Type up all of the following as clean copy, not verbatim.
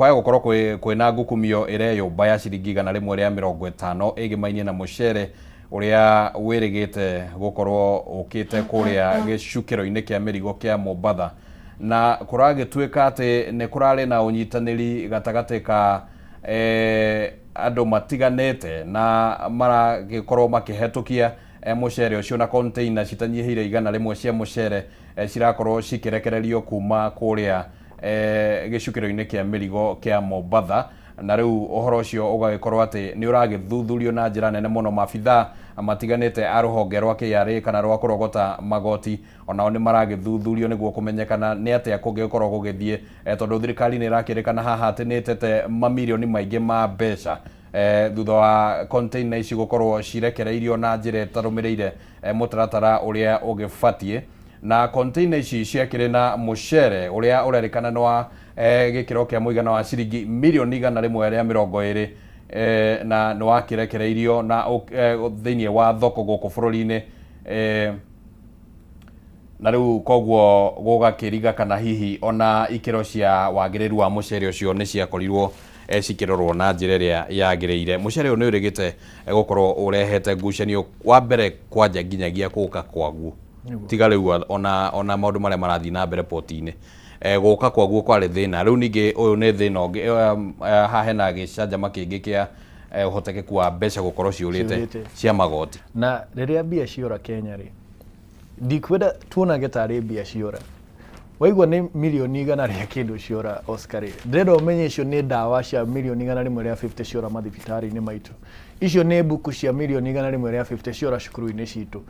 Kwaya gũkorwo kwĩna ngukumio ĩreyũmba ya ciringi 150 ĩgĩmainie na mũcere ũrĩa wĩrĩgĩte gũkorwo ũkĩte kũrĩa gĩcukĩro-inĩ kĩa mĩrigo kĩa Mombatha, na kũragĩtuĩka atĩ nĩ kũrarĩ na ũnyitanĩri gatagatĩ ka andũ matiganĩte na maragĩkorwo makĩhetũkia mũcere ũcio, na container citanyihĩire 100 cia mũcere cirakorwo cikĩrekererio kuma kũrĩa gĩcukĩro-inĩ kĩa mĩrigo kĩa Mombatha. Na rĩu ũhoro ũcio ũgagĩkorwo atĩ nĩ ũragĩthuthurio na njĩra nene mũno. Maabithaa matiganĩte a rũhonge rwa KRA kana rwa kũrogota magoti onao nĩ maragĩthuthurio nĩguo kũmenyekana nĩ atĩa kũngĩgĩkorwo gũgĩthiĩ, tondũ thirikari nĩ ĩrakĩrĩkana haha atĩ nĩ ĩtete mamirioni maingĩ ma mbeca thutha wa container ici gũkorwo cirekereirio na njĩra ĩtarũmĩrĩire mũtaratara ũrĩa ũgĩbatiĩ. Na container ici ciakĩrĩ na mũcere ũrĩa ũrerĩkana nĩ wa gĩkĩro kĩa mũigana wa ciringi mirioni 120, na nĩ wakĩrekereirio na thĩinĩ wa thoko gũkũ bũrũri-inĩ, na rĩu koguo gũgakĩriga kana hihi ona ikĩro cia wagĩrĩru wa mũcere ũcio nĩ ciakorirwo cikĩrorwo na njĩra ĩrĩa yagĩrĩire. Mũcere ũyũ nĩ ũrĩgĩte gũkorwo ũrehete ngucanio wa mbere kwanja nginyagia gũka kwaguo, tiga rĩu ona maũndũ marĩa marathiĩ na mbere poti-inĩ. Gũka kwaguo kwarĩ thĩna, rĩu ningĩ ũyũ nĩ thĩna ũngĩ. Haha hena gĩcanjama kĩngĩ kĩa ũhotekeku wa mbeca gũkorwo ciũrĩte Ciũrĩte. cia magoti. Na rĩrĩa mbia ciora Kenya rĩ, ndikwenda tuonage tarĩ mbia ciora. Waigua nĩ mirioni igana rĩa kĩndũ ciora, Oscar rĩ, ndĩrenda ũmenye icio nĩ ndawa cia mirioni 150 ciora mathibitarĩ-inĩ maitũ. Icio nĩ mbuku cia mirioni 150 ciora cukuru-inĩ citũ,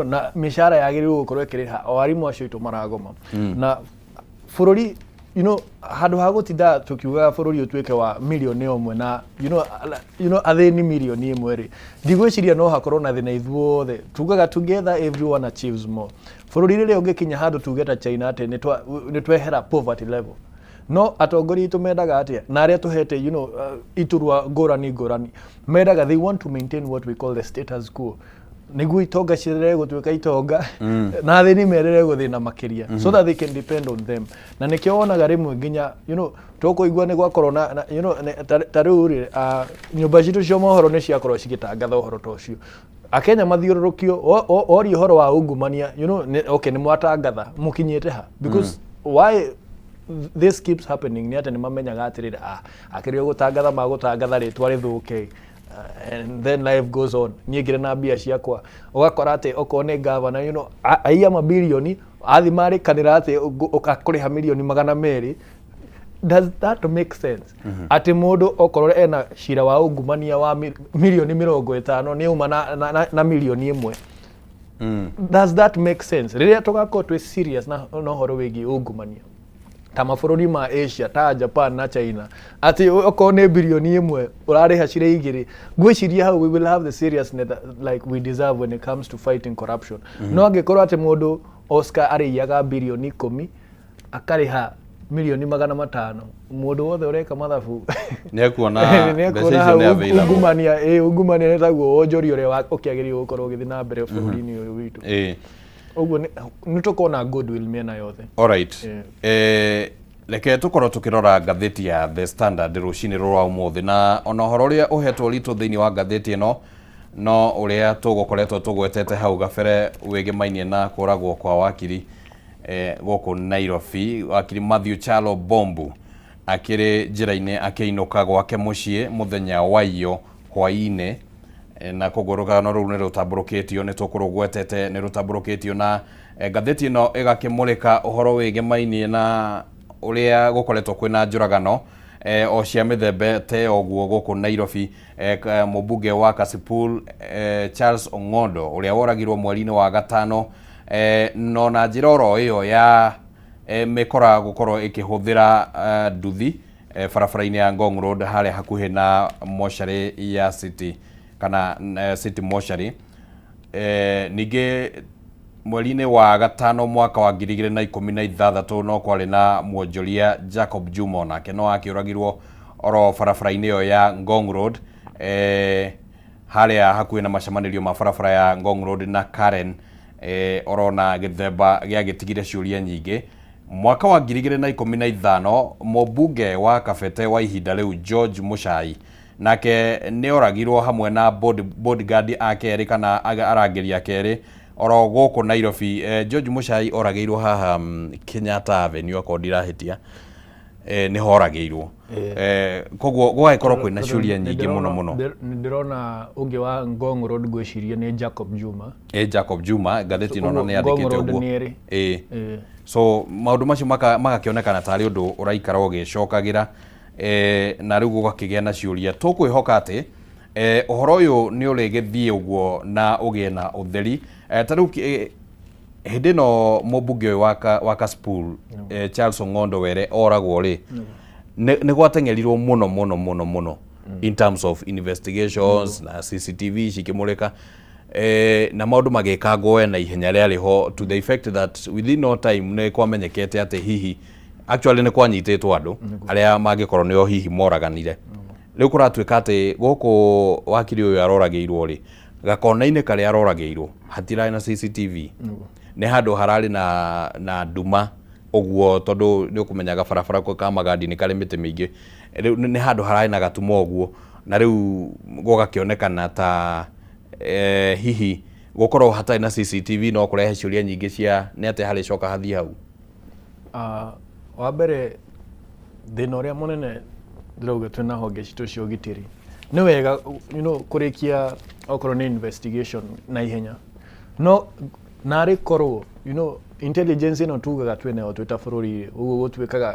na mĩcara yagĩrĩirwo gũkorwo ĩkĩrĩha o arimũ acio aitũ maragoma. Na bũrũri, handũ ha gũtinda tũkiugaga bũrũri ũtuĩke wa mirioni 1 na athĩni mirioni 1 rĩ, ndigwĩciria no hakorwo na thĩna. Ithuothe tugaga together everyone achieves more. Bũrũri rĩrĩa ũngĩkinya handũ tuge ta China atĩ nĩ twehera poverty level, no atongoria aitũ mendaga atĩa na arĩa tũhete iturwa ngũrani ngũrani mendaga, they want to maintain what we call the status quo, nĩguo itonga cienderee gũtuĩka itonga na athĩni menderee gũthĩna makĩria, so that they can depend on them. Na nĩkĩo wonaga rĩmwe nginya tũkũigua nĩ gwakorwo na ta rĩu rĩ, nyũmba citũ cia mohoro nĩ ciakorwo cigĩtangatha ũhoro ta ũcio. Akenya mathiũrũrũkio orio ũhoro wa ungumania, okay, nĩ mwatangatha, mũkinyĩte ha? Because why this keeps happening nĩ atĩ nĩ mamenyaga atĩrĩrĩ, akĩrĩ gũtangatha magũtangatha rĩtwa rĩthũke, and then life goes on. Niĩ ngĩrĩ na mbia ciakwa, ũgakora atĩ okorwo nĩ gavana, aiya mabilioni, athi marĩkanĩra atĩ ũkakũrĩha mirioni 200. Does that make sense, atĩ mũndũ okorwo ena cira wa ungumania wa mirioni 50 nĩ auma na mirioni 1? Does that make sense? Rĩrĩa tũgakorwo twĩ serious na ũhoro wĩgiĩ ungumania ta mabũrũri ma Asia ta Japan na China, atĩ okorwo nĩ birioni 1 ũrarĩha cira 2, ngwĩciria hau we will have the seriousness that, like, we deserve when it comes to fighting corruption. No angĩkorwo atĩ mũndũ, Oscar, arĩiyaga birioni 10 akarĩha mirioni 500, mũndũ wothe ũreka mathabu nĩ ekuona mbeca nĩekuona icio hau nĩ available. Ungumania, ĩ ungumania nĩ taguo wonjoria ũrĩa ũkĩagĩrĩirwo gũkorwo ũgĩthiĩ na mbere bũrũri-inĩ ũyũ witũ. Ũguo nĩ tũkona goodwill mĩena yothe. Alright. Yeah. Reke tũkorwo tũkĩrora ngathĩti ya The Standard rũcinĩ rwa ũmũthĩ, na ona ũhoro ũrĩa ũhetwo ritũ thĩinĩ wa ngathĩti ĩno no ũrĩa tũgũkoretwo tũgwetete hau gabere wĩgĩmainie na kũragwo kwa wakiri gũkũ Nairobi, wakiri Mathew Chalo Bombu, akĩrĩ njĩra-inĩ akĩinũka gwake mũciĩ mũthenya wa iyo hwaĩ-inĩ. Na koguo rũgano rũu nĩ rũtambũrũkĩtio, nĩ tũkũrũgwetete, nĩ rũtambũrũkĩtio na ngathĩti ĩno ĩgakĩmũrĩka ũhoro wĩgĩmainie na ũrĩa gũkoretwo kwĩna njũragano o cia mĩthemba ta ĩyo ũguo gũkũ Nairobi. Mũmbunge wa Kasipul, Charles Ong'ondo, ũrĩa woragirwo mweri-inĩ wa gatano, no na njĩra oro ĩyo ya mĩkora gũkorwo ĩkĩhũthĩra nduthi barabara-inĩ ya Ngong Road harĩa hakuhĩ na mocarĩ ya City kana City Mochari. Ningĩ mweri-inĩ wa gatano mwaka wa 2016 no kwarĩ na mwonjoria Jacob Juma, onake no akĩũragirwo oro barabara-inĩ ĩyo ya Ngong Road, harĩa hakuhĩ na macemanĩrio ma barabara ya Ngong Road na Karen, oro na gĩthemba gĩagĩtigire ciũria nyingĩ. Mwaka wa 2015 mũmbunge wa Kabete wa ihinda rĩu George Muchai nake nĩ oragirwo hamwe na bodyguard ake erĩ kana arangĩri ake erĩ oro gũkũ Nairobi. George Muchai oragĩirwo haha Kenyatta Avenue akorwo ndirahĩtia, nĩho oragĩirwo. Koguo gũgagĩkorwo kwĩna ciũria nyingĩ mũno mũno. Nĩ ndĩrona ũngĩ wa Ngong Road, ngwĩciria nĩ Jacob Juma. Jacob Juma, ngathĩti ĩno Ũguo nĩ Ngong yandĩkĩte Road ũguo. nĩ erĩ. So maũndũ macio magakĩonekana tarĩ ũndũ ũraikara ũgĩcokagĩra, na rĩu gũgakĩgĩa na ciũria. Tũkwĩhoka atĩ ũhoro ũyũ nĩ ũrĩgĩthiĩ ũguo na ũgĩe na ũtheri. Ta rĩu hĩndĩ ĩno mũmbunge ũyũ wa Kasipul, Charles Ong'ondo Were oragwo rĩ, nĩ gwateng'erirwo mũno mũno mũno mũno in terms of investigations na CCTV cikĩmũrĩka, na maũndũ magĩkangwo na ihenya rĩarĩ ho, to the effect that within no time nĩ kwamenyekete atĩ hihi actually nĩ kwanyitĩtwo andũ arĩa mangĩkorwo nĩo hihi moraganire. Rĩu kũratuĩka atĩ gũkũ wakiri ũyũ aroragĩirwo rĩ, gakona-inĩ karĩa aroragĩirwo hatirarĩ na CCTV, nĩ handũ hararĩ na nduma ũguo, tondũ nĩ ũkũmenyaga barabara ka Magadi nĩ karĩ mĩtĩ mĩingĩ. Rĩu nĩ handũ hararĩ na gatuma ũguo, na rĩu gũgakĩonekana ta hihi gũkorwo hatarĩ na CCTV no kũrehe ciũria nyingĩ cia nĩ atĩa harĩcoka hathiĩ hau. Wa mbere, thĩna ũrĩa mũnene ndĩrauga twĩna honge citũ cia ũgitĩri, nĩ wega kũrĩkia okorwo nĩ investigation na ihenya, no narĩ korwo intelligence ĩno tugaga twĩnayo twĩ ta bũrũri, ũguo gũtuĩkaga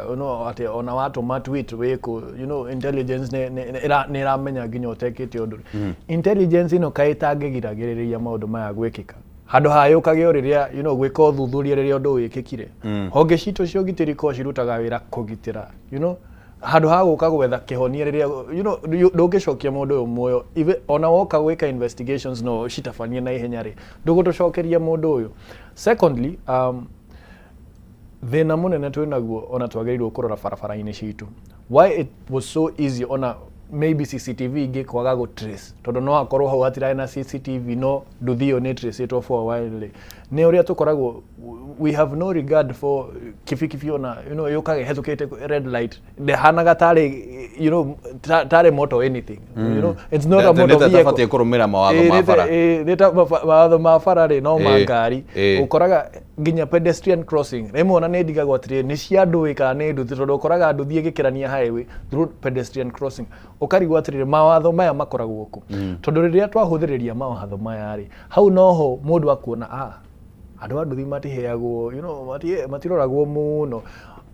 atĩ ona watũma tweet wĩkũ, intelligence nĩ ĩramenya nginya ũtekĩte ũndũ. Intelligence ĩno kaĩ ĩtangĩgiragĩrĩria maũndũ maya gwĩkĩka handũ ha yũkage o rĩrĩa gwĩka ũthuthuria rĩrĩa ũndũ wĩkĩkire? Honge citũ cia ũgitĩri ko cirutaga wĩra kũgitĩra, handũ ha gũka gwetha kĩhonia rĩrĩa ndũngĩcokia mũndũ ũyũ muoyo. Ona woka gwĩka investigations no citabanie na ihenya rĩ, ndũgũtũcokeria mũndũ ũyũ. Secondly, thĩna mũnene twĩnaguo ona twagĩrĩirwo kũrora barabara-inĩ citũ, why it was so easy ona maybe CCTV ingĩ kwaga gũ trace, tondũ no akorwo hau hatirarĩ na CCTV no nduthi ĩyo nĩ traceĩtwo for a while rĩ, nĩ ũrĩa tũkoragwo we have no regard for kibikibi, ona yũkaga ĩhetũkĩte red light, ndĩhanaga tarĩ tarĩ motor anything. It's not a motor vehicle. Tabatiĩ kũrũmĩrĩra mawatho ma bara. Nĩ ta mawatho ma bara rĩ, no ma ngari. Ũkoraga nginya pedestrian crossing rĩmwe ona nĩ ndigagwo atĩrĩrĩ, nĩ cia andũ ĩ kana nĩ nduthi, tondũ ũkoraga nduthi ĩgĩkĩrania highway through pedestrian crossing, ũkarigwo atĩrĩrĩ, mawatho maya makoragwo kũ? Tondũ rĩrĩa twahũthĩrĩria mawatho maya rĩ, hau noho mũndũ akuona andũ a nduthi matiheagwo, matiroragwo mũno,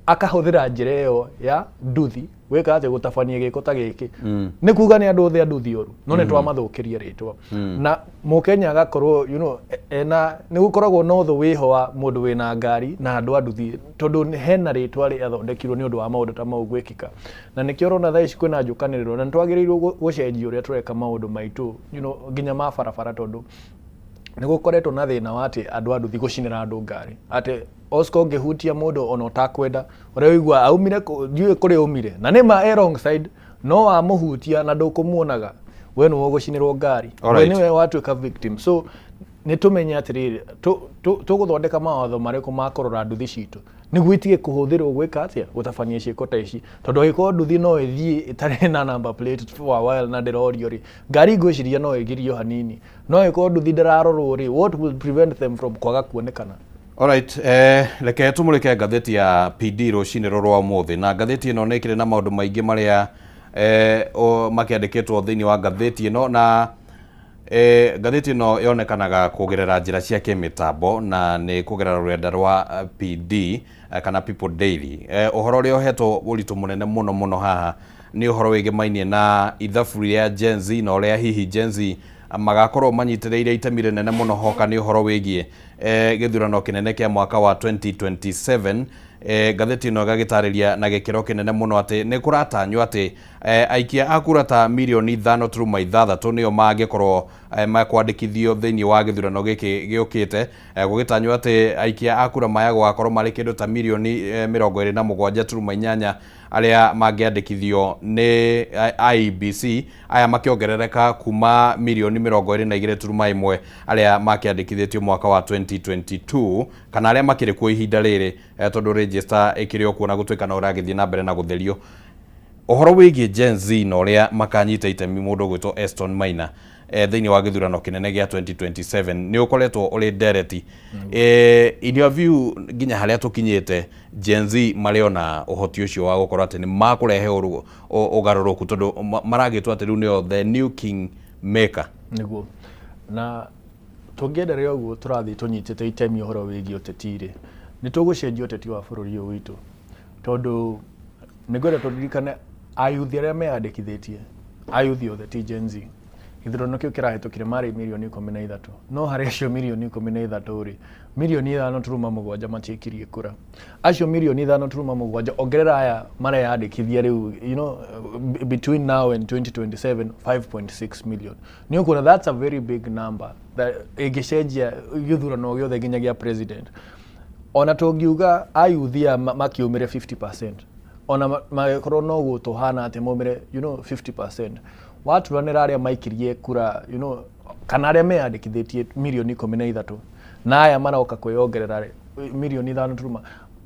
akahũthĩra njĩra ĩyo ya nduthi gwĩka atĩ gũtabania gĩko ta gĩkĩ. Nĩ kuga nĩ andũ othe a nduthi oru, no nĩ twamathũkĩria rĩtwa na mũkenya agakorwo ena nĩ gũkoragwo na ũthũ wĩho wa mũndũ wĩna ngari na andũ a nduthi, tondũ hena rĩtwa rĩathondekirwo nĩ ũndũ wa maũndũ ta mau gwĩkĩka. Na nĩkĩo ũrona thaa ici kwĩna njũkanĩrĩro, na nĩ twagĩrĩirwo gũcenjia ũrĩa tũreka maũndũ maitũ, nginya ma barabara, tondũ nĩ gũkoretwo na thĩna wa atĩ andũ a nduthi gũcinĩra andũ ngari, atĩ Oscar ũngĩhutia mũndũ ona ũtakwenda, ũrĩa ũigua aumire ndiũĩ kũrĩa aumire, na nĩ ma e wrong side, no wamũhutia na ndũkũmuonaga, we nĩwe ũgũcinĩrwo ngari, we nĩwe watuĩka victim. So nĩ tũmenye atĩrĩrĩ, tũgũthondeka mawatho marĩkũ ma kũrora nduthi citũ nĩguo itige kũhũthĩrwo gwĩka atĩa, gũtabania ciĩko ta ici? Tondũ angĩkorwo nduthi no ĩthiĩ ĩtarĩ na number plate for a while na ndĩrorio rĩ, ngari ngwĩciria no ĩgirio hanini, no angĩkorwo nduthi ndĩrarorwo rĩ, what will prevent them from kwaga kuonekana? Alright, reke tumurike ngathĩti ya PD rũcinĩ rũrũ rwa ũmũthĩ, na ngathĩti ĩno nĩ ĩkĩrĩ na maũndũ maingĩ marĩa makĩandĩkĩtwo thĩinĩ wa ngathĩti ĩno, na ngathĩti ĩno yonekanaga kũgerera njĩra cia kĩmĩtambo na nĩ kũgerera rũrenda rwa PD kana People Daily. Ũhoro ũrĩa ũhetwo ũritũ mũnene mũno mũno haha nĩ ũhoro wĩgĩmainie na ithabu rĩa Gen Z na ũrĩa hihi Gen Z magakorwo manyitĩrĩire itemi rĩnene mũno hoka nĩ ũhoro wĩgiĩ gĩthurano kĩnene kĩa mwaka wa 2027. Ngathĩti ĩno ĩgagĩtarĩria na gĩkĩro kĩnene mũno atĩ nĩ kũratanywo atĩ aikia a kura ta mirioni 5.6 nĩo mangĩkorwo mekwandĩkithio thĩinĩ wa gĩthurano gĩkĩ gĩũkĩte, gũgĩtanywo atĩ aikia a kura maya gũgakorwo marĩ kĩndũ ta mirioni 27.8. arĩa mangĩandĩkithio nĩ IEBC, aya makĩongerereka kuma mirioni 22.1 arĩa makĩandĩkithĩtio mwaka wa 2022, kana arĩa makĩrĩ kuo ihinda rĩrĩ, tondũ register ĩkĩrĩ o kuo na gũtuĩka no ũragĩthiĩ na mbere na gũtherio. Ũhoro wĩgiĩ Gen Z na ũrĩa makanyita itemi mũndũ ũgwĩtwo Eston Maina thĩinĩ wa gĩthurano kĩnene gĩa 2027 nĩ ũkoretwo ũrĩ ndereti. In your view, nginya harĩa tũkinyĩte, Gen Z marĩ ona ũhoti ũcio wa gũkorwo atĩ nĩ makũrehe ũgarũrũku, tondũ maragĩtwo atĩ rĩu nĩo the new king maker? Nĩguo, na tũngĩenderea ũguo tũrathiĩ tũnyitĩte itemi ũhoro wĩgiĩ ũteti rĩ, nĩ tũgũcenjia ũteti wa bũrũri ũyũ witũ, tondũ nĩngwenda tũririkane ayuthi arĩa meyandĩkithĩtie, ayuthi othe ti Gen Z, gĩthurano kĩu kĩrahĩtũkire marĩ mirioni 13. No harĩ acio mirioni 13 rĩ, mirioni 5.7 matiĩkirie kura. Acio mirioni 5.7, ongerera aya mareyandĩkithia rĩu, between now and 2027, 5.6 million, nĩ ũkuona that's a very big number that ĩngĩcenjia gĩthurano gĩothe nginya gĩa president. Ona tũngiuga ayuthi aya makiumĩre 50%, ona magĩkorwo no gũtũhana atĩ maumĩre 50%, waturanĩra arĩa maikirie kura kana arĩa meyandĩkithĩtie mirioni 13 na aya maroka kwĩyongerera rĩ, mirioni ithano turuma,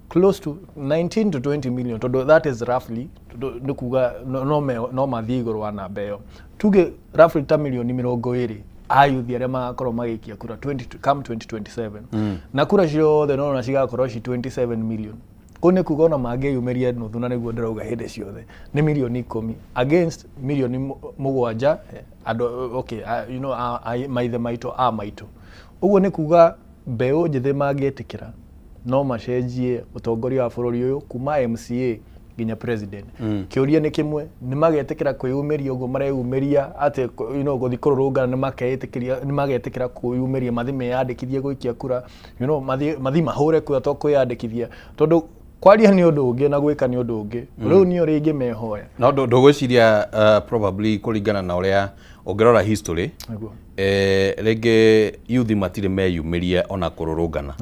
close to 19 to 20 million, tondũ that is roughly, tondũ nĩ kuga no mathiĩ igũrũ wa namba ĩyo, tuge roughly ta mirioni 20 ayuthi arĩa magakorwo magĩikia kura 20 come 2027. Na kura ciothe nona cigakorwo ci 27 million. Kũu nĩ kuga ona mangĩyumĩria nuthu, na nĩguo ndĩrauga hĩndĩ ciothe, nĩ mirioni 10 against mirioni 7 andũ, okay, maithe maitũ a maitũ. Ũguo nĩ kuga mbeũ njĩthĩ mangĩtĩkĩra no macenjie ũtongoria wa bũrũri ũyũ kuma MCA nginya president. Kĩũria nĩ kĩmwe, nĩ magetĩkĩra kwĩyumĩria ũguo mareyumĩria atĩ gũthiĩ kũrũrũngana? Nĩ makeĩtĩkĩria, nĩ magetĩkĩra kwĩyumĩria mathiĩ meyandĩkithie gũikia kura, mathiĩ mahũre kura, to kwĩyandĩkithia, tondũ kwaria nĩ ũndũ ũngĩ na gwĩka nĩ ũndũ ũngĩ. Rĩu nĩo rĩngĩ mehoya. No ndũgwĩciria probably kũringana na ũrĩa ũngĩrora history, rĩngĩ youth matirĩ meyumĩria ona kũrũrũngana?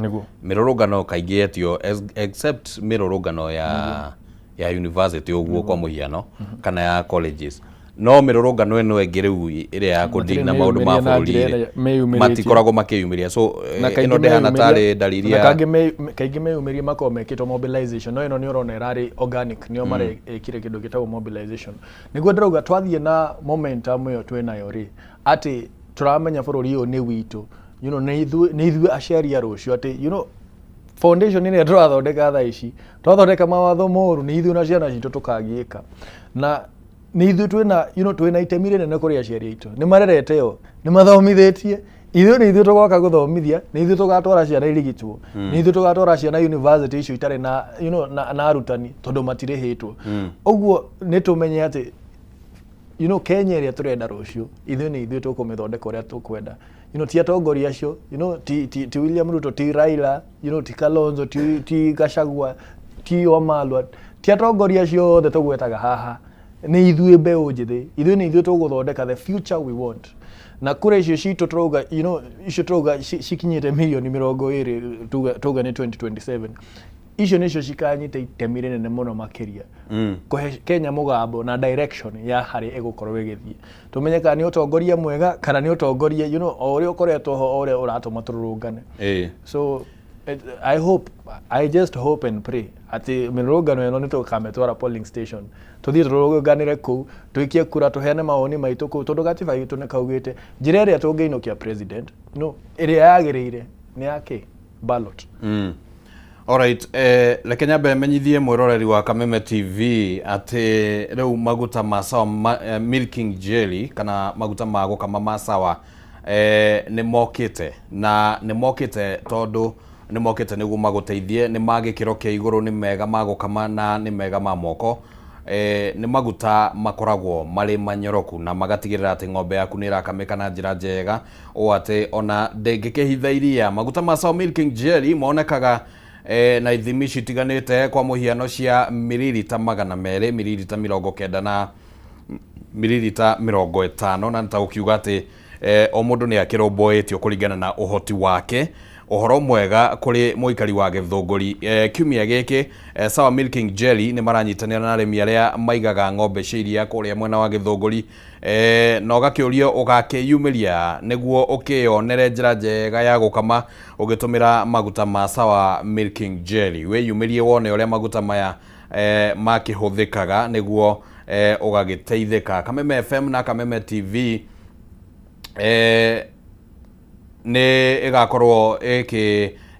Mĩrũrũngano kaingĩ yetio except mĩrũrũngano ya university ũguo kwa mũhiano, kana ya colleges, no mĩrũrũngano ĩno ĩngĩ rĩu ĩrĩa ya kũdeal na maũndũ ma meyumĩria na bũrũri njĩra rĩ, ĩrĩa meyumĩrĩtie. Matikoragwo makĩyumĩria, so Na kaingĩ ĩno ndĩhana meyumĩria- tarĩ ndariri na ya kaingĩ meyumĩria makoragwo mekĩtwo mobilization, no ĩno nĩ ũrona ĩrarĩ organic, nĩo marekire kĩndũ gĩtagwo mobilization. Nĩguo ndĩrauga twathiĩ na momentum ĩyo twĩnayo rĩ, atĩ tũramenya bũrũri ũyũ nĩ witũ, nĩ ithuĩ aciari a rũciũ, atĩ foundation ĩrĩa tũrathondeka thaa ici, twathondeka mawatho moru, nĩ ithuĩ na ciana citũ tũkagiĩka. Na nĩ ithuĩ twĩna twĩna itemi rĩnene kũrĩ aciari aitũ. Nĩ marerete yo, nĩ mathomithĩtie ithuĩ, nĩ ithuĩ tũgoka gũthomithia, nĩ ithuĩ tũgatwara ciana irigitwo, nĩ ithuĩ tũgatwara ciana university icio itarĩ na na arutani tondũ matirĩhĩtwo. Ũguo nĩ tũmenye atĩ Kenya ĩrĩa tũrenda rũciũ, ithuĩ nĩ ithuĩ tũkũmĩthondeka ũrĩa tũkwenda, ti atongoria acio, ti William Ruto, ti Raila, ti Kalonzo, ti Gachagua, ti Wamalwa, ti atongoria acio othe tũgwetaga haha. Nĩ ithuĩ mbeũ njĩthĩ, ithuĩ nĩ ithuĩ tũgũthondeka the future we want. Na kura icio citũ tũrauga, icio tũrauga cikinyĩte mirioni 20, tuga nĩ 2027, icio nĩcio cikanyita itemi rĩnene mũno makĩria kũhe Kenya mũgambo na direction ya harĩa ĩgũkorwo ĩgĩthiĩ, tũmenye kana nĩ ũtongoria mwega kana nĩ ũtongoria o ũrĩa ũkoretwo ho, o ũrĩa ũratũma tũrũrũngane. So I hope, I just hope and pray atĩ mĩrũrũngano ĩno nĩ tũkamĩtwara polling station, tũthiĩ tũrũrũnganĩre kũu, tũikie kura, tũheane mawoni maitũ kũu, tondũ gatiba gitũ nĩ kaugĩte njĩra ĩrĩa tũngĩinũkia president no ĩrĩa yagĩrĩire nĩ ya kĩ ballot. Alright, reke nyambe menyithie mwĩroreri wa Kameme TV atĩ rĩu maguta ma sawa milking jelly, kana maguta ma gũkama ma sawa, nĩ mokĩte, na nĩ mokĩte tondũ nĩ mokĩte nĩguo magũteithie. Nĩ ma gĩkĩro kĩa igũrũ, nĩ mega ma gũkama na nĩ mega ma moko. Nĩ maguta makoragwo marĩ manyoroku na magatigĩrĩra atĩ ng'ombe yaku nĩ ĩrakamĩka na njĩra njega ũũ atĩ ona ndĩngĩkĩhitha iria. Maguta ma sawa milking jelly monekaga na ithimi citiganĩte, kwa mũhiano cia mililita 200, mililita 90 na mililita 50, na nĩ ta gũkiuga atĩ o mũndũ nĩ akĩrũmbũĩtio kũringana na ũhoti wake. Ũhoro mwega kũrĩ mũikari wa Gĩthũngũri. Kiumia gĩkĩ Sawa Milking Jelly nĩ maranyitanĩra na arĩmi arĩa maigaga ng'ombe cia iria kũrĩa mwena wa Gĩthũngũri na ũgakĩũrio ũgakĩyumĩria nĩguo ũkĩyonere njĩra njega ya gũkama ũgĩtũmĩra maguta ma Sawa Milking Jelly. Wĩyumĩrie wone ũrĩa maguta maya makĩhũthĩkaga nĩguo ũgagĩteithĩka. Kameme FM na Kameme TV nĩ ĩgakorwo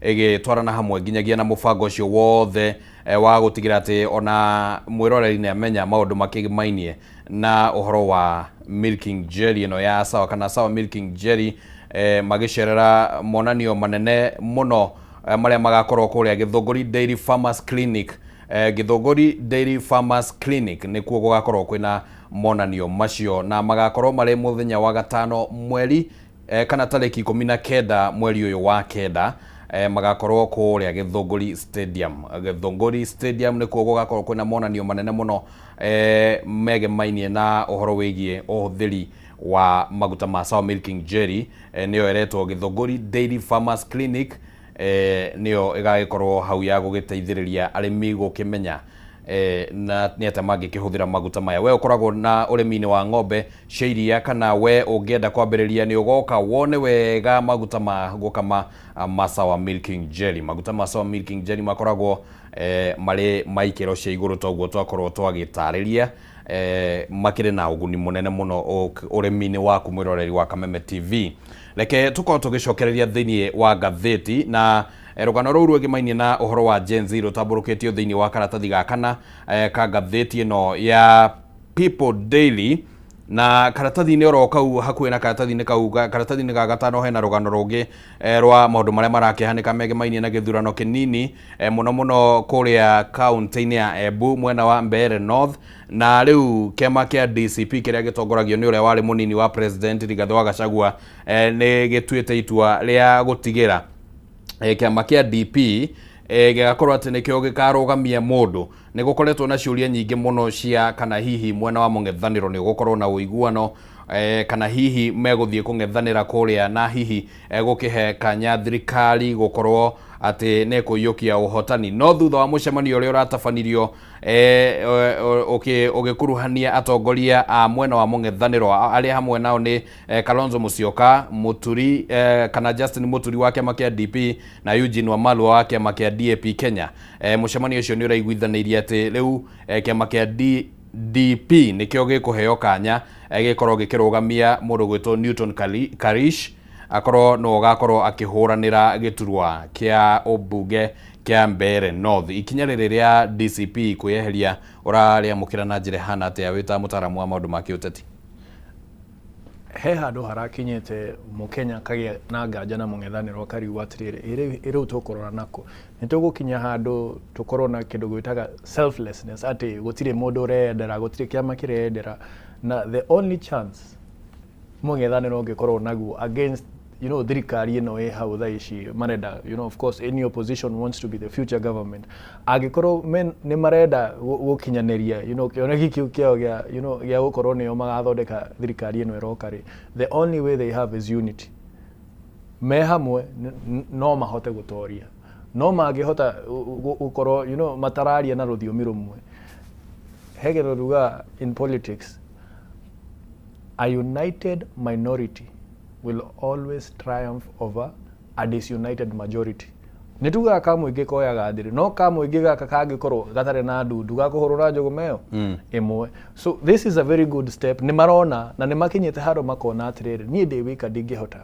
ĩgĩtwarana hamwe nginyagia na mũbango ũcio wothe wa gũtigĩra atĩ ona mwĩroreri nĩ amenya maũndũ makĩgimainie na ũhoro wa milking jelly ĩno ya Sawa kana Sawa Milking Jelly, magĩcerera monanio manene mũno marĩa magakorwo kũrĩa Gĩthũngũri Dairy Farmers Clinic. Gĩthũngũri Dairy Farmers Clinic nĩkuo gũgakorwo kwĩna monanio macio, na magakorwo marĩ mũthenya wa gatano mweri kana tarĩki 19 mweri ũyũ wa 9, magakorwo kũrĩa Gĩthũngũri Stadium. Gĩthũngũri Stadium nĩkuo gũgakorwo kwĩna monanio manene mũno megemainie na ũhoro wĩgiĩ ũhũthĩri wa maguta ma Sawa Milking Jelly, nĩyo ĩretwo Gĩthũngũri Dairy Farmers Clinic, nĩyo ĩgagĩkorwo hau ya gũgĩteithĩrĩria arĩmi gũkĩmenya na nĩ atĩa mangĩkĩhũthĩra maguta maya. We ũkoragwo na ũrĩmi-inĩ wa ng'ombe cia iria kana we ũngĩenda kwambĩrĩria, nĩ ũgoka wone wega maguta ma gũkama ma Sawa Milking Jelly. Maguta ma Sawa Milking Jelly makoragwo marĩ ma ikĩro cia igũrũ, toguo twakorwo twagĩtarĩria, makĩrĩ na ũguni mũnene mũno ũrĩmi-inĩ waku, mwĩroreri wa Kameme TV. Reke tũkorwo tũgĩcokereria thĩinĩ wa ngathĩti na rũgano rũu rwĩgĩmainie na ũhoro wa Gen Z rũtambũrũkĩtio thĩinĩ wa karatathi ga kana ka ngathĩti ĩno ya People Daily. Na karatathi-inĩ oro kau, hakuhĩ na karatathi-inĩ kau, karatathi-inĩ ga gatano, hena rũgano rũngĩ rwa maũndũ marĩa marakĩhanĩka megemainie na gĩthurano kĩnini, mũno mũno kũrĩa kaunti-inĩ ya Embu mwena wa Mbeere North. Na rĩu kĩama kĩa DCP kĩrĩa gĩtongoragio nĩ ũrĩa warĩ mũnini wa president Rigathĩ wa Gachagua nĩ gĩtuĩte itua rĩa gũtigĩra kĩama kĩa DP gĩgakorwo atĩ nĩkĩo gĩkarũgamia mũndũ. Nĩ gũkoretwo na ciũria nyingĩ mũno cia kana hihi mwena wa mũng'ethanĩro nĩ ũgũkorwo na ũiguano, kana hihi megũthiĩ kũng'ethanĩra kũrĩa na hihi gũkĩhe kanya thirikari gũkorwo atĩ nĩ kũiyũkia ũhotani. No thutha wa mũcemanio ũrĩa ũratabanirio ũgĩkuruhania atongoria a mwena wa mũng'ethanĩro arĩa hamwe nao nĩ Kalonzo Musyoka, Muturi kana Justin Muturi wa kĩama kĩa DP na Eugene Wamalwa wa kĩama kĩa DAP Kenya, mũcemanio ũcio nĩ ũraiguithanĩirie atĩ rĩu kĩama kĩa DP nĩkĩo gĩkũheo kanya gĩkorwo gĩkĩrũgamia mũndũ gwĩtwo Newton Karish akorwo no ũgakorwo akĩhũranĩra gĩturwa kĩa ũmbunge kĩa Mbeere North. Ikinya rĩrĩ rĩa DCP kwĩyeheria ũrarĩamũkĩra na njĩra ĩhana atĩa wĩ ta mũtaaramu wa maũndũ ma kĩũteti? He handũ harakinyĩte mũkenya akagĩa na nganja na mũng'ethanĩro, akarigwo atĩrĩrĩ, ĩ rĩu tũkũrora nakũ? Nĩ tũgũkinya handũ tũkorwo na kĩndũ gwĩtaga selflessness, atĩ gũtirĩ mũndũ ũreyendera, gũtirĩ kĩama kĩreyendera? Na the only chance mũng'ethanĩro ũngĩkorwo naguo against thirikari ĩno ĩ hau thaa ici marenda, of course any opposition wants to be the future government, angĩkorwo nĩ marenda gũkinyanĩria kĩoneki kĩu kĩao gĩa gĩa gũkorwo nĩo magathondeka thirikari ĩno ĩroka rĩ, the only way they have is unity. Me hamwe no mahote gũtoria, no mangĩhota gũkorwo matararia na rũthiomi rũmwe, he kĩndũ tugaga in politics, a united minority will always triumph over a disunited majority. Nĩ tugaga kamũingĩ koyaga thĩrĩ, no kamũingĩ gaka kangĩkorwo gatarĩ na ndundu gakũhũrũra njũgũma ĩyo ĩmwe. So this is a very good step. Nĩ marona na nĩ makinyĩte handũ makona atĩrĩrĩ, niĩ ndĩ wika ndingĩhota,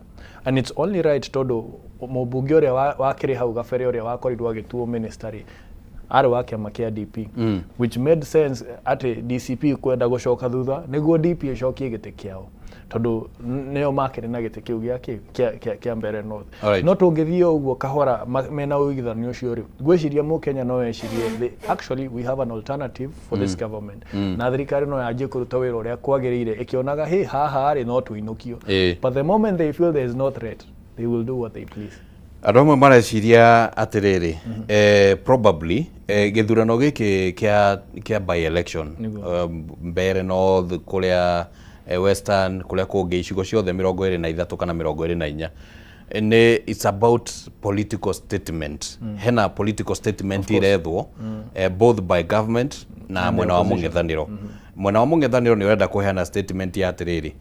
and it's only right, tondũ mũmbunge ũrĩa wakĩrĩ hau gabere, ũrĩa wakorirwo agĩtuo minister rĩ, arĩ wa kĩama kĩa DP, which made sense atĩ DCP kwenda gũcoka thutha nĩguo DP ĩcokie gĩtĩ kĩao, tondũ nĩo makĩrĩ na gĩtĩ kĩu gĩa kĩ kĩa Mbeere North. No tũngĩthiĩ o ũguo kahora mena ũiguithanio ũcio rĩ, ngwĩciria mũkenya no ecirie actually we have an alternative for this government, na thirikari no yanjie kũruta wĩra ũrĩa kwagĩrĩire ĩkĩonaga hĩ haha rĩ no tũinũkio. But the moment they feel there is no threat, they will do what they please. Andũ amwe mareciria atĩrĩrĩ, probably gĩthurano gĩkĩ kĩa by election, Mbeere North, kũrĩa Western, kũrĩa kũngĩ, icigo ciothe 23 kana 24. Nĩ it's about political statement. Hena political statement irethwo both by government na mwena wa mũng'ethanĩro. Mwena wa mũng'ethanĩro nĩ ũrenda kũheana statement ya atĩrĩrĩ,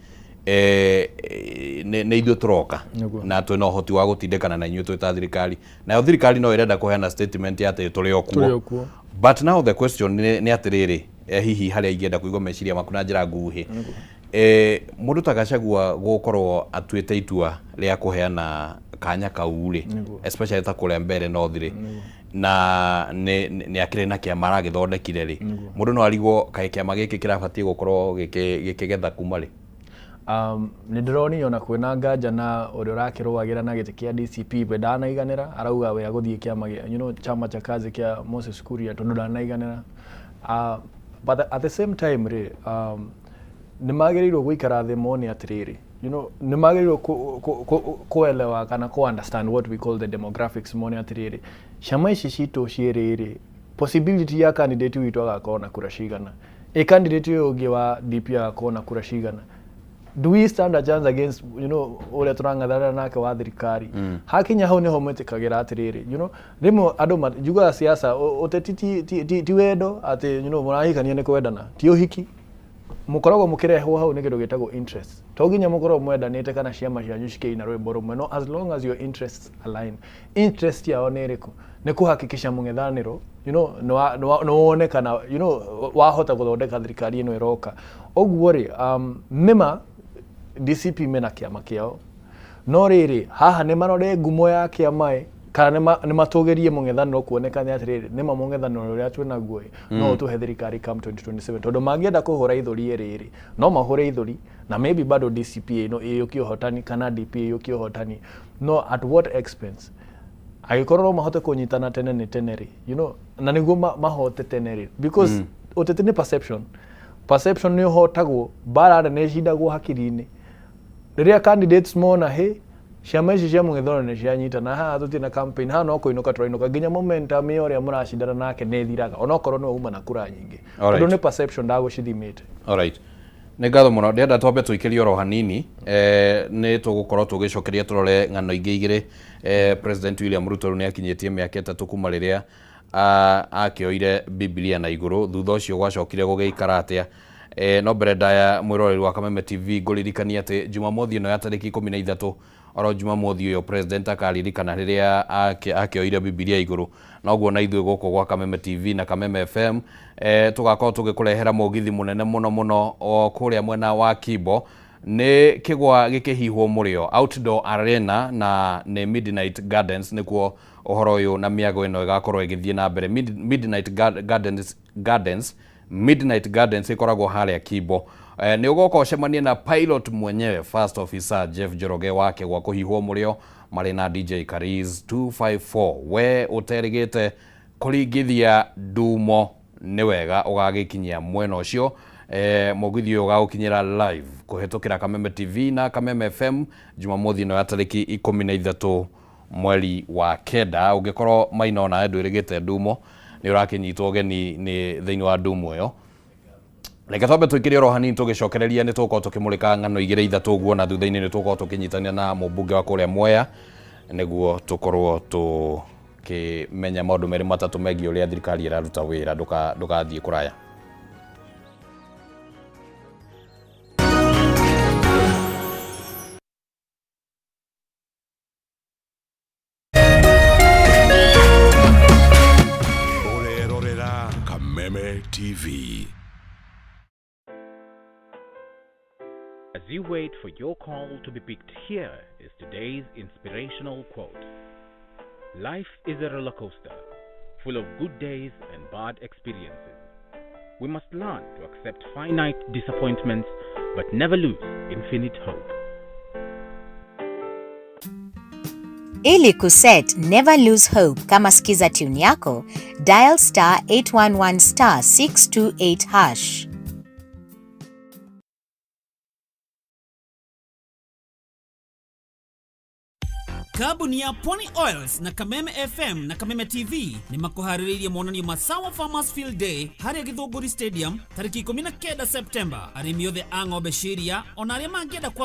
nĩ ithuĩ tũroka na twĩna ũhoti wa gũtindĩkana na inyuĩ twĩ ta thirikari. Nayo thirikari no ĩrenda kũheana statement ya atĩ tũrĩ o Tũrĩ o kuo. kuo. But now the question nĩ atĩrĩrĩ, hihi harĩa ingĩenda kũigua meciria maku na njĩra nguhĩ, mũndũ ta Gachagua gũkorwo atuĩte itua rĩa kũheana kanya kau rĩ, especially ta kũrĩa Mbere North rĩ, na nĩ akĩrĩ na kĩama aragĩthondekire rĩ, mũndũ no arigwo kaĩ kĩama gĩkĩ kĩrabatiĩ gũkorwo gĩkĩgetha kuma rĩ? Nĩ ndĩronire ona kwĩna nganja na ũrĩa ũrakĩrũagĩra na gĩtĩ kĩa DCP, we ndanaiganĩra, arauga we agũthiĩ kĩama gĩa chama cha kazi kĩa Moses Kuria tondũ ndanaiganĩra. But at the same time rĩ, nĩ magĩrĩirwo gũikara thĩ mone atĩrĩrĩ, nĩ magĩrĩirwo kuelewa kana ku understand what we call the demographics, mone atĩrĩrĩ, ciama ici citũ cierĩ rĩ, possibility ya candidate witũ agakorwo na kura cigana, ĩ candidate ũyũ ũngĩ wa DP agakorwo na kura cigana, do we stand a chance against ũrĩa tũrang'ethanĩra nake wa thirikari? Hakinya hau nĩho mwĩtĩkagĩra atĩrĩrĩ, rĩmwe andũ njugaga siasa, ũteti ti wendo atĩ mũrahikania nĩ kwendana, ti ũhiki mũkoragwo mũkĩrehwo hau nĩ kĩndũ gĩtagwo interest. To nginya mũkorwo mwendanĩte kana ciama cianyu cikĩina rwĩmbo rũmwe, no as long as your interests align. Interest yao nĩ ĩrĩkũ? Nĩ kũhakikisha mũng'ethanĩro nĩ wonekana wahota gũthondeka thirikari ĩno ĩroka. Ũguo rĩ, nĩma DCP mena kĩama kĩao, no rĩrĩ, haha nĩ marore ngumo ya kĩama ĩ, kana nĩ matũgĩrie mũng'ethanĩro kuonekane atĩrĩrĩ, nĩma mũng'ethanĩro ũrĩa twĩnaguo ĩ no ũtũhe thirikari come 2027, tondũ mangĩenda kũhũra ithũri rĩrĩ, no mahũre ithũri na maybe bado DCP ĩno ĩyũkie ũhotani kana DP ĩyũkie ũhotani, no at what expense? Angĩkorwo no mahote kũnyitana tene nĩ tene rĩ, na nĩguo mahote tene rĩ, because ũteti nĩ perception. Perception nĩ ũhotagwo, mbara nene ĩcindagwo hakiri-inĩ. Rĩrĩa candidates mona hĩ ciama ici cia mũng'ethanĩro nĩ cianyitana, haha tũtirĩ na campaign, haha no kũinũka tũrainũka, nginya momentum ya ũrĩa mũracindana nake nĩ ĩthiraga onokorwo nĩwe uma na kura nyingĩ, tondũ nĩ perception ndagũcithimĩte. Alright. Nĩ ngatho mũno. Ndĩrenda twambe tũikĩrie oro hanini, nĩ tũgũkorwo tũgĩcokeria tũrore ng'ano ingĩ igĩrĩ. President William Ruto rĩu nĩ akinyĩtie mĩaka 3 kuma rĩrĩa akĩoire Bibilia na igũrũ. Thutha ũcio gwacokire gũgĩikara atĩa? No mbere ndaya, mwĩroreri wa Kameme TV, ngũririkania atĩ Jumamothi ĩno ya tarĩki 13, oro Jumamothi ũyũ, president akaririkana rĩrĩa akĩoire Bibilia igũrũ. Noguo na ithuĩ gũkũ gwa Kameme TV na Kameme FM, tũgakorwo tũgĩkũrehera mũgithi mũnene mũno mũno o kũrĩa mwena wa Kimbo, nĩ kĩgwa gĩkĩhihwo mũrĩo outdoor arena, na nĩ Midnight Gardens nĩkuo ũhoro ũyũ na mĩago ĩno ĩgakorwo ĩgĩthiĩ na mbere. Midnight Gardens, Midnight Gardens ĩkoragwo harĩa Kimbo. Nĩ ũgoka ũcemanie na pilot mwenyewe, First Officer Jeff Njoroge wake gwa kũhihwo mũrĩo marĩ na DJ Kariz 254. We ũterĩgĩte kũringithia ndumo, nĩ wega ũgagĩkinyia mwena ũcio. Mũgithi ũyũ ũgagũkinyĩra live kũhetũkĩra Kameme TV na Kameme FM Jumamothi ĩno ya tarĩki 13 mweri wa 9. Ũngĩkorwo maina onawe ndwĩrĩgĩte ndumo, nĩ ũrakĩnyitwo ũgeni nĩ thĩinĩ wa ndumo ĩyo. Reke twambe tũikĩrie oro hanini, tũgĩcokereria nĩ tũgũkorwo tũkĩmũrĩka ng'ano igĩrĩ ithatũ ũguo, na thutha-inĩ nĩ tũgũkorwo tũkĩnyitanĩra na mũmbunge wa kũrĩa Mwea nĩguo tũkorwo tũkĩmenya maũndũ merĩ matatũ megiĩ ũrĩa thirikari ĩraruta wĩra. Ndũgathiĩ kũraya. Ũrerorera Kameme TV. As you wait for your call to be picked, here is today's inspirational quote. Life is a roller coaster, full of good days and bad experiences. We must learn to accept finite disappointments, but never lose infinite hope. Ili kuset Never Lose Hope kama skiza tune yako, dial star 811 star 628 hash. Kambuni ya Pwani Oils na Kameme FM na Kameme TV nĩ makũharĩrĩirie monanio ma Sawa Farmers Field Day harĩa Gĩthũngũri Stadium tarĩki 19 Septemba. Arĩmi othe a ng'ombe cia iria ona arĩa mangĩenda kwa